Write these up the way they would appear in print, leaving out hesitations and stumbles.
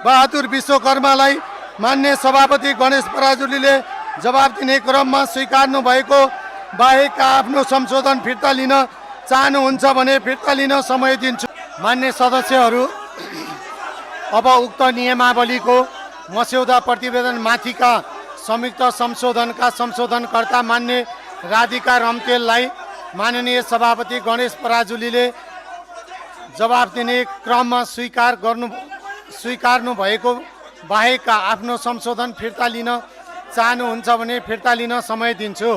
बहादुर विश्वकर्मालाई मान्य सभापति गणेश पराजुलीले जवाब दिने क्रममा स्वीकार्नु भएको बाहेक आफ्नो संशोधन फिर्ता लिन चाहनुहुन्छ भने फिर्ता लिन समय दिन्छु। मान्य सदस्यहरू, अब उक्त नियमावलीको मस्यौदा प्रतिवेदन माथिका संयुक्त संशोधनका संशोधनकर्ता मान्य राधिका रम्तेललाई माननीय सभापति गणेश पराजुलीले जवाब दिने क्रममा स्वीकार्नु भएको बाहेकका आफ्नो संशोधन फिर्ता लिन चाहनुहुन्छ भने फिर्ता लिन समय दिन्छु।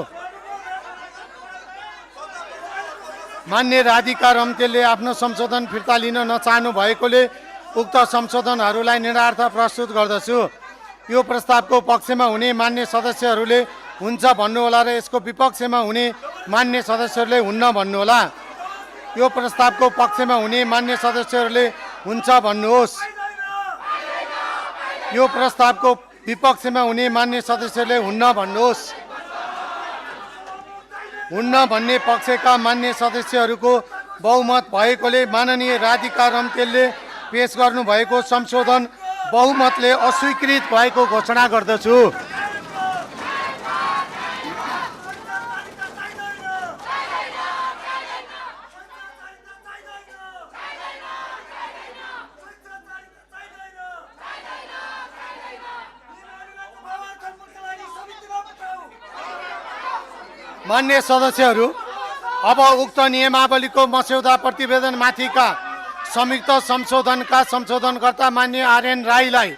मान्य राधिका रम्तेलले आफ्नो संशोधन फिर्ता लिन नचाहनु भएकोले उक्त संशोधनहरूलाई निरार्थ प्रस्तुत गर्दछु। यो प्रस्तावको पक्षमा हुने मान्य सदस्यहरूले हुन्छ भन्नुहोला र यसको विपक्षमा हुने मान्य सदस्यहरूले हुन्न भन्नुहोला। यो प्रस्तावको पक्षमा हुने मान्य सदस्यहरूले हुन्छ भन्नुहोस्। यो प्रस्तावको विपक्षमा हुने मान्य सदस्यहरूले हुन्न भन्नुहोस्। हुन्न भन्ने पक्षका मान्य सदस्यहरूको बहुमत भएकोले माननीय राधिका रम्तेलले पेश गर्नुभएको संशोधन बहुमतले अस्वीकृत भएको घोषणा गर्दछु। मान्य सदस्यहरू, अब उक्त नियमावलीको मस्यौदा प्रतिवेदनमाथिका संयुक्त संशोधनका संशोधनकर्ता मान्य आरएन राईलाई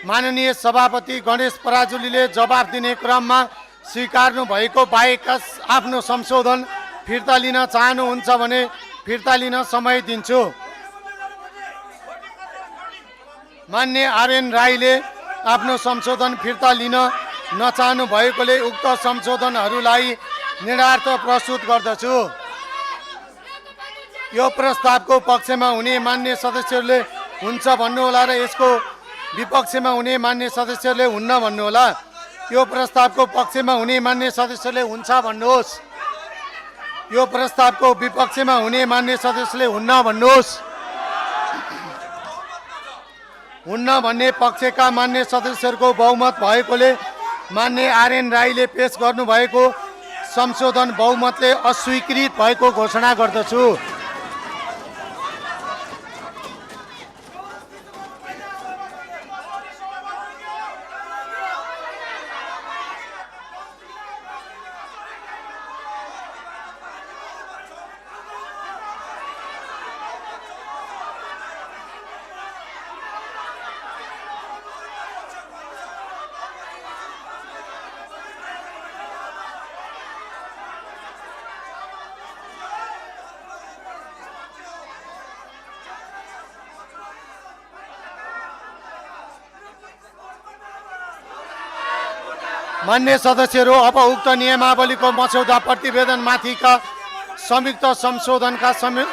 माननीय सभापति गणेश पराजुलीले जवाब दिने क्रममा स्वीकार्नु भएको बाहेकका आफ्नो संशोधन फिर्ता लिन चाहनुहुन्छ भने फिर्ता लिन समय दिन्छु। मान्य आरएन राईले आफ्नो संशोधन फिर्ता लिन नचाहनु भएकोले उक्त संशोधनहरूलाई निरार्थ प्रस्तुत गर्दछु। यो प्रस्तावको पक्षमा हुने मान्य सदस्यहरूले हुन्छ भन्नुहोला र यसको विपक्षमा हुने मान्य सदस्यहरूले हुन्न भन्नुहोला। यो प्रस्तावको पक्षमा हुने मान्य सदस्यले हुन्छ भन्नुहोस्। यो प्रस्तावको विपक्षमा हुने मान्य सदस्यले हुन्न भन्नुहोस्। हुन्न भन्ने पक्षका मान्य सदस्यहरूको बहुमत भएकोले मान्य आरएन राईले पेश गर्नुभएको संशोधन बहुमतले अस्वीकृत भएको घोषणा गर्दछु। मान्य सदस्यहरू, अब उक्त नियमावलीको मस्यौदा प्रतिवेदनमाथिका संयुक्त संशोधनका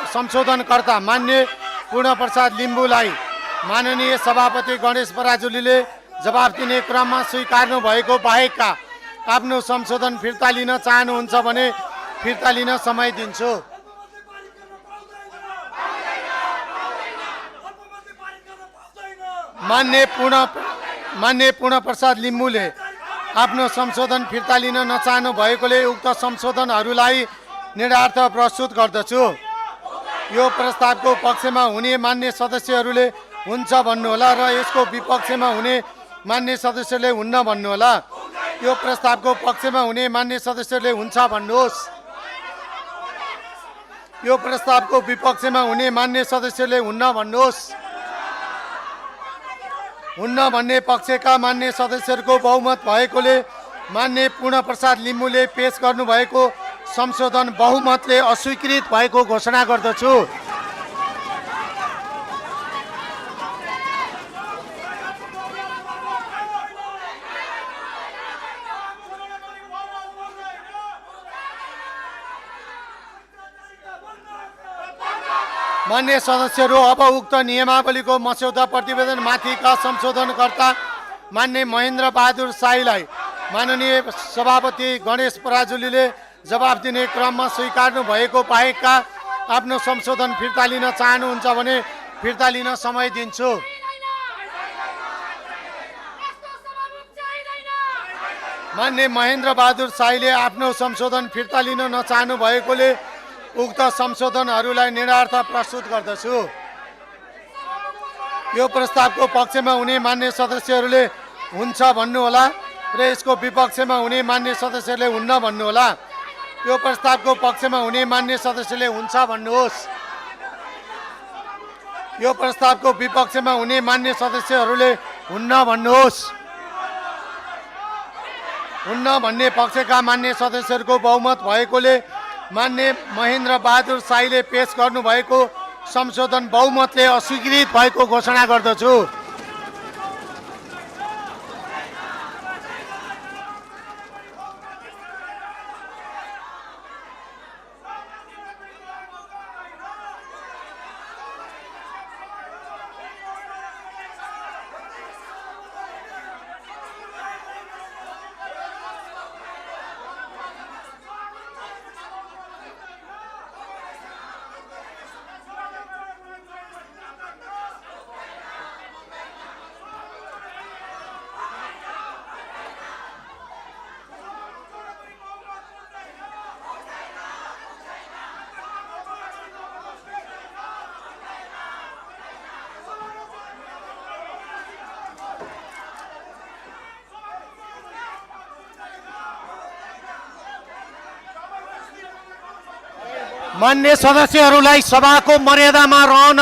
संशोधनकर्ता मान्य पूर्णप्रसाद लिम्बूलाई माननीय सभापति गणेश पराजुलीले जवाब दिने क्रममा स्वीकार्नु भएको बाहेकका आफ्नो संशोधन फिर्ता लिन चाहनुहुन्छ भने फिर्ता लिन समय दिन्छु। मान्य पूर्णप्रसाद लिम्बूले आफ्नो संशोधन फिर्ता लिन नचाहनु भएकोले उक्त संशोधनहरूलाई निरार्थ प्रस्तुत गर्दछु। यो प्रस्तावको पक्षमा हुने मान्य सदस्यहरूले हुन्छ भन्नुहोला र यसको विपक्षमा हुने मान्य सदस्यले हुन्न भन्नुहोला। यो प्रस्तावको पक्षमा हुने मान्य सदस्यले हुन्छ भन्नुहोस्। यो प्रस्तावको विपक्षमा हुने मान्य सदस्यले हुन्न भन्नुहोस्। हुन्न भन्ने पक्षका मान्य सदस्यहरूको बहुमत भएकोले मान्य पूर्णप्रसाद लिम्बूले पेश गर्नुभएको संशोधन बहुमतले अस्वीकृत भएको घोषणा गर्दछु। मान्य सदस्यहरू, अब उक्त नियमावलीको मस्यौदा प्रतिवेदन माथिका संशोधनकर्ता मान्य महेन्द्र बहादुर शाहीलाई माननीय सभापति गणेश पराजुलीले जवाब दिने क्रममा स्वीकार्नु भएको बाहेकका आफ्नो संशोधन फिर्ता लिन चाहनुहुन्छ भने फिर्ता लिन समय दिन्छु। मान्य महेन्द्र बहादुर शाहीले आफ्नो संशोधन फिर्ता लिन नचाहनु भएकोले उक्त संशोधनहरूलाई निरार्थ प्रस्तुत गर्दछु। यो प्रस्तावको पक्षमा हुने मान्य सदस्यहरूले हुन्छ भन्नुहोला र यसको विपक्षमा हुने मान्य सदस्यहरूले हुन्न भन्नुहोला। यो प्रस्तावको पक्षमा हुने मान्य सदस्यले हुन्छ भन्नुहोस्। यो प्रस्तावको विपक्षमा हुने मान्य सदस्यहरूले हुन्न भन्नुहोस्। हुन्न भन्ने पक्षका मान्य सदस्यहरूको बहुमत भएकोले मान्य महेन्द्र बहादुर शाहीले पेश गर्नुभएको संशोधन बहुमतले अस्वीकृत भएको घोषणा गर्दछु। मान्य सदस्यहरूलाई सभाको मर्यादामा रहन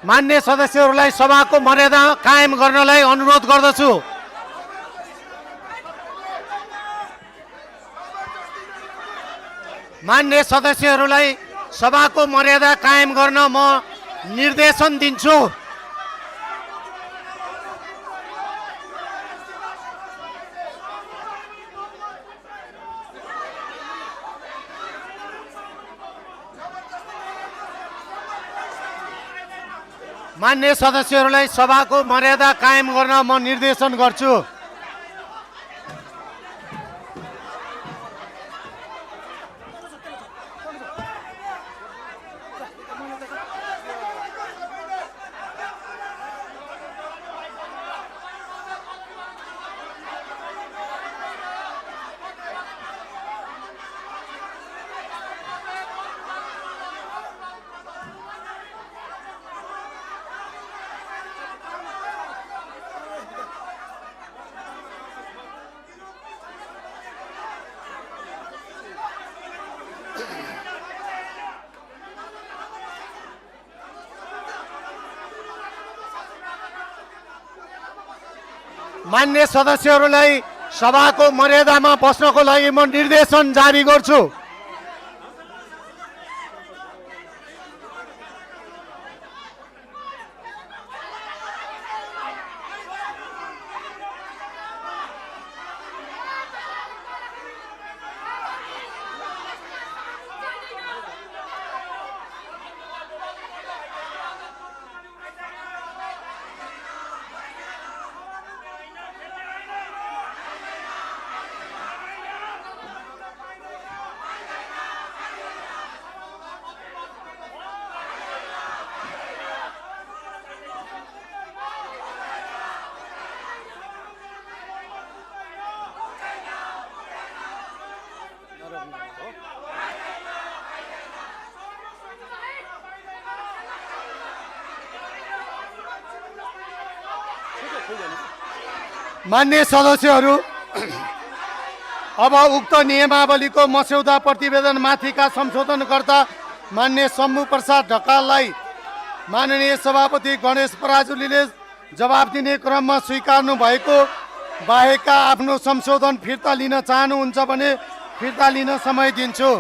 मान्य सदस्यहरूलाई सभाको मर्यादा कायम गर्नलाई अनुरोध गर्दछु। मान्य सदस्यहरूलाई सभाको मर्यादा कायम गर्न म निर्देशन दिन्छु। मान्य सदस्यहरूलाई सभाको मर्यादा कायम गर्न म निर्देशन गर्छु। मान्य सदस्यहरूलाई सभाको मर्यादामा बस्नको लागि म निर्देशन जारी गर्छु। मान्य सदस्यहरू, अब उक्त नियमावलीको मस्यौदा प्रतिवेदनमाथिका संशोधनकर्ता मान्य शम्भु प्रसाद ढकाललाई माननीय सभापति गणेश पराजुलीले जवाब दिने क्रममा स्वीकार्नु भएको बाहेकका आफ्नो संशोधन फिर्ता लिन चाहनुहुन्छ भने फिर्ता लिन समय दिन्छु।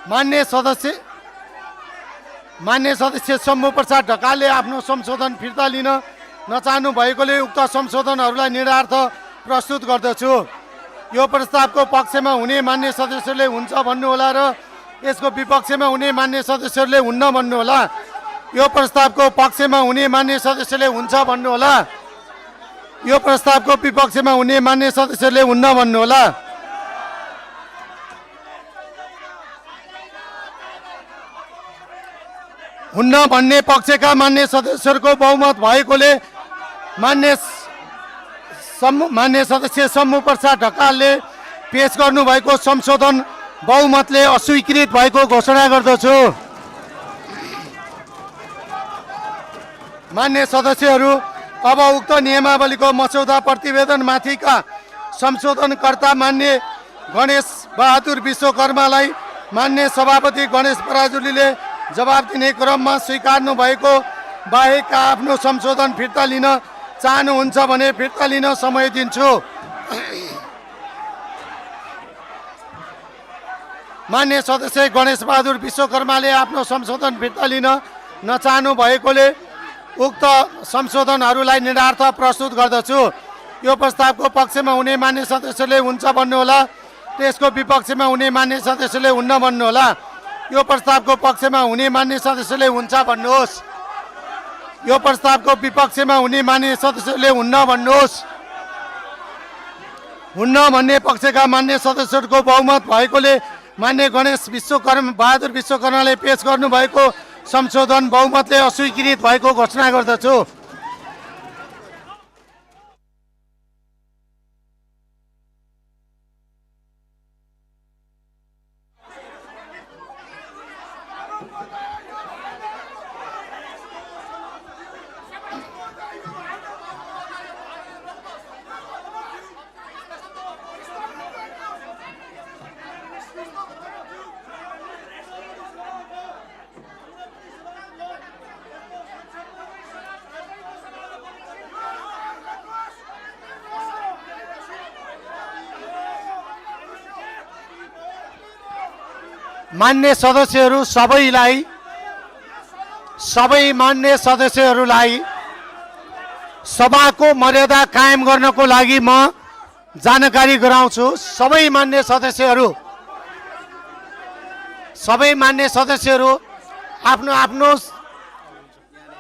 मान्य सदस्य शम्भु प्रसाद ढकालले आफ्नो संशोधन फिर्ता लिन नचाहनु भएकोले उक्त संशोधनहरूलाई निरार्थ प्रस्तुत गर्दछु। यो प्रस्तावको पक्षमा हुने मान्य सदस्यहरूले हुन्छ भन्नुहोला र यसको विपक्षमा हुने मान्य सदस्यहरूले हुन्न भन्नुहोला। यो प्रस्तावको पक्षमा हुने मान्य सदस्यले हुन्छ भन्नुहोला। यो प्रस्तावको विपक्षमा हुने मान्य सदस्यहरूले हुन्न भन्नुहोला। हुन्न भन्ने पक्षका मान्य सदस्यहरूको बहुमत भएकोले मान्य सदस्य शम्भु प्रसाद ढकालले पेश गर्नुभएको संशोधन बहुमतले अस्वीकृत भएको घोषणा गर्दछु। मान्य सदस्यहरू, अब उक्त नियमावलीको मसौदा प्रतिवेदनमाथिका संशोधनकर्ता मान्य गणेश बहादुर विश्वकर्मालाई मान्य सभापति गणेश पराजुलीले जवाब दिने क्रममा स्वीकार्नु भएको बाहेक आफ्नो संशोधन फिर्ता लिन चाहनुहुन्छ भने फिर्ता लिन समय दिन्छु। मान्य सदस्य गणेश बहादुर विश्वकर्माले आफ्नो संशोधन फिर्ता लिन नचाहनु भएकोले उक्त संशोधनहरूलाई निरार्थ प्रस्तुत गर्दछु। यो प्रस्तावको पक्षमा हुने मान्य सदस्यले हुन्छ भन्नुहोला, त्यसको विपक्षमा हुने मान्य सदस्यले हुन्न भन्नुहोला। यो प्रस्तावको पक्षमा हुने मान्य सदस्यले हुन्छ भन्नुहोस्। यो प्रस्तावको विपक्षमा हुने मान्य सदस्यले हुन्न भन्नुहोस्। हुन्न भन्ने पक्षका मान्य सदस्यहरूको बहुमत भएकोले मान्य गणेश बहादुर विश्वकर्माले पेश गर्नुभएको संशोधन बहुमतले अस्वीकृत भएको घोषणा गर्दछु। मान्य सदस्यहरू सबै मान्य सदस्यहरूलाई सभाको मर्यादा कायम गर्नको लागि म जानकारी गराउँछु। सबै मान्य सदस्यहरू आफ्नो आफ्नो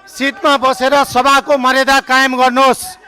सिटमा बसेर सभाको मर्यादा कायम गर्नुहोस्।